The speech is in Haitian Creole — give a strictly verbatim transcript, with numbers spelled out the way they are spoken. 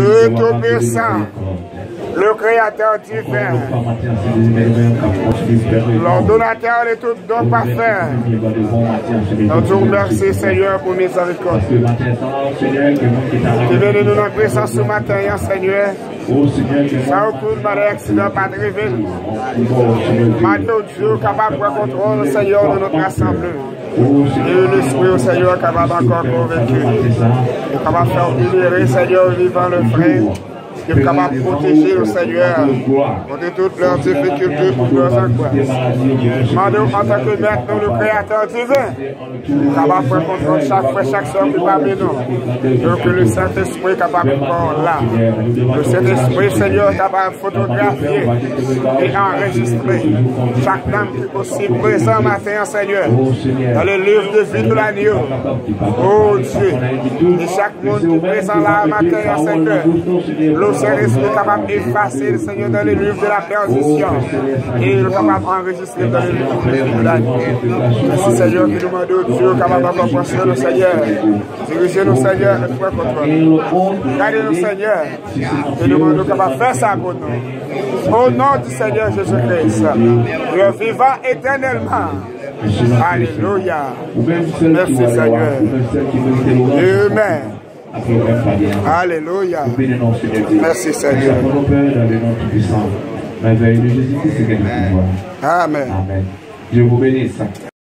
Dieu Tout-Puissant, le Créateur divin, l'ordonnateur de tout don parfait, nou di w mèsi, Senyè, pou mizèrikòd. Te mennen nou nan prezans ou maten an, Senyè. San okenn malè, aksidan pa t rive n. Mande w, Dieu, kapab pran kontwòl, Senyè, de notre assemblée. E lespri w, Senyè, kapab ankò konvenki. Ou kapab fè w libere, Senyè, vivant le vrai. Ke w kapab pwoteje nou, Senyè, kote tout lè difikilte, tout lè angois. Mande w antanke Mèt nou, le Créateur divin, ou kapab pran kontwòl chak frè, chak sè ki pami nou. E ke le Sentespri kapab ankò la. Le Sentespri, Senyè, kapab fotografye e anrejistre chak nanm ki posib prezan maten an, Senyè, dans le livre de vie de l'agneau. O Dye, e chak moun ki prezan la maten an, Senyè, le Sentespri kapab efase l, Senyè, dans le livre de la perdition. E l kapab anrejistre dans le livre de la vie. Mèsi, Senyè, ke nou mande w, Dye, kapab ankò pran swen nou, Senyè. Dirije nou, Senyè, e pran kontwòl. Gade nou, Senyè. E nou mande w kapab fè sa pou nou. Au nom du Seigneur Jésus-Christ, le vivant éternellement. Alelouya. Mèsi, Senyè. Amen. Alelouya. Mèsi, Senyè. Amen.